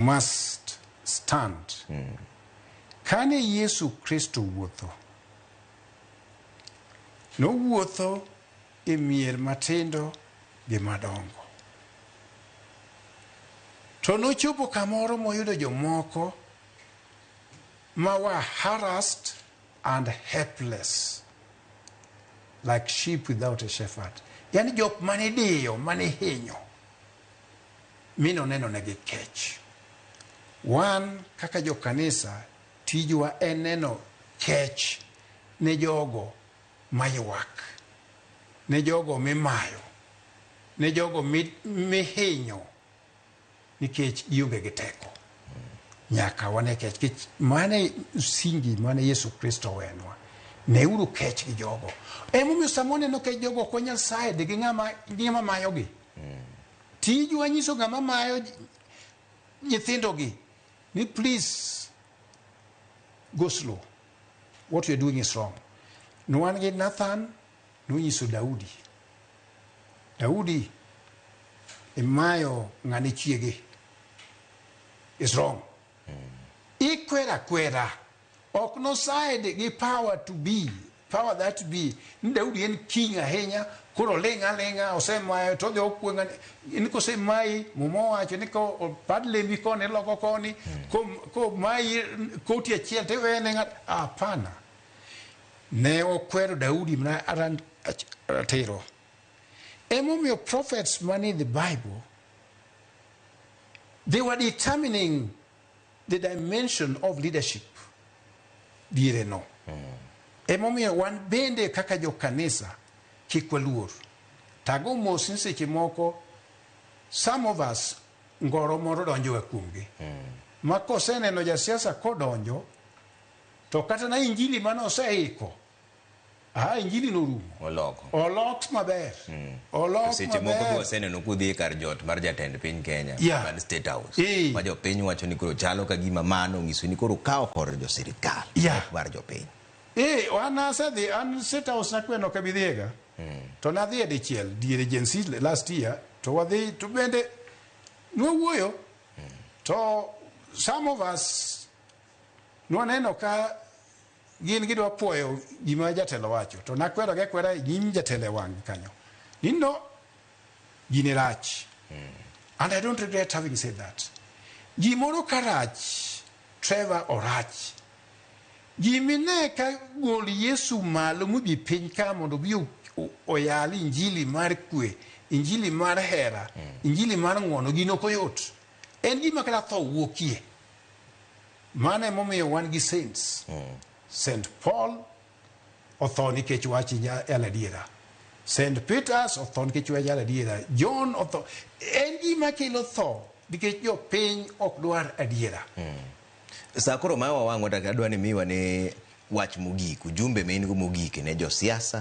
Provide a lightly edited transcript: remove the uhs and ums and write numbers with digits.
Must stand. Kane Yesu Kristo wuotho, nowuotho e mier matindo gi madongo. To nochopo kamoro moyudo jomoko ma were harassed and helpless like sheep without a shepherd. Yani jok mane diyo, mane hinyo, mi noneno negi kech. Wan kaka jokanisa, tijwa en neno kech ne jogo maywak, ne jogo mimayo, ne jogo mihinyo nikech gionge gi teko. Nyaka wane kech, nikech mane msingi mane Yesu Kristo owenwa. Neuru kech gi jogo. Emomiyo sama waneno kech jogo, ok wanyal side gi ng'ama mayogi. Tijwa nyiso ng'ama mayo nyithindogi ni, "Please go slow. What you're doing is wrong." Nwan gi Nathan nonyiso Daudi. "Daudi, imayo ng'ane chiege. Is wrong." Ikwera kwera. Ok no side gi power to be. Power that be. Ni Daudi en king ahinya, koro ling' aling'a, osemayo to odhi okwe ng'ane. Ni kosemayi, Muma owacho ni ko opad lembi koni iloko koni, komayi koti achiel tiwene ng'at. Hapana. Ne okwero Daudi mana ratiro. Emomiyo prophets mane in the Bible, they were determining the dimension of leadership diere no. Emomiyo wan bende kaka jokanisa kik waluor. Tago mos ni seche moko some of us ngoro moro donjoga kuomgi. Ma koseneno jasiasa kodonjo, to kata na injili mane oseiko, injili norumo. Oloko. Olok maber. Olok Seche moko be maber. Waseneno kudhi e kar jot mar jatend piny Kenya man State House ma jopiny wacho ni koro chalo ka gima mano onyiso ni koro kawo kor jo sirikal ok mar jopiny. An asedhi, an State House nakweno ok abi dhiega. To nadhi e dichiel diere Gen Z last year, to wadhi to bende nwawuoyo. To some of us nwaneno ka gin gidwa puoyo gima jatelo wacho, to nakwerogi akwera e nyim jatelo e wang'gi kanyo ni no, gini rach, and I don't regret having said that. Gimoro ka rach, Trevor, orach. Gimine ka gol Yesu malo mobi piny ka mondo obi oyal injili mar kwe, injili mar hera, injili mar ng'uono, gino ok oyot. En gima kata tho wuokie. Mano emomiyo wan gi saints. St Paul otho nikech wach yalo adiera. St Peters otho nikech wach yalo adiera. John otho. En gima kelo tho nikech jopiny ok dwar adiera. Sa koro ma wawang'o, adwa ni miwa ne wach mogik, ujumbe ma in go mogik ne josiasa.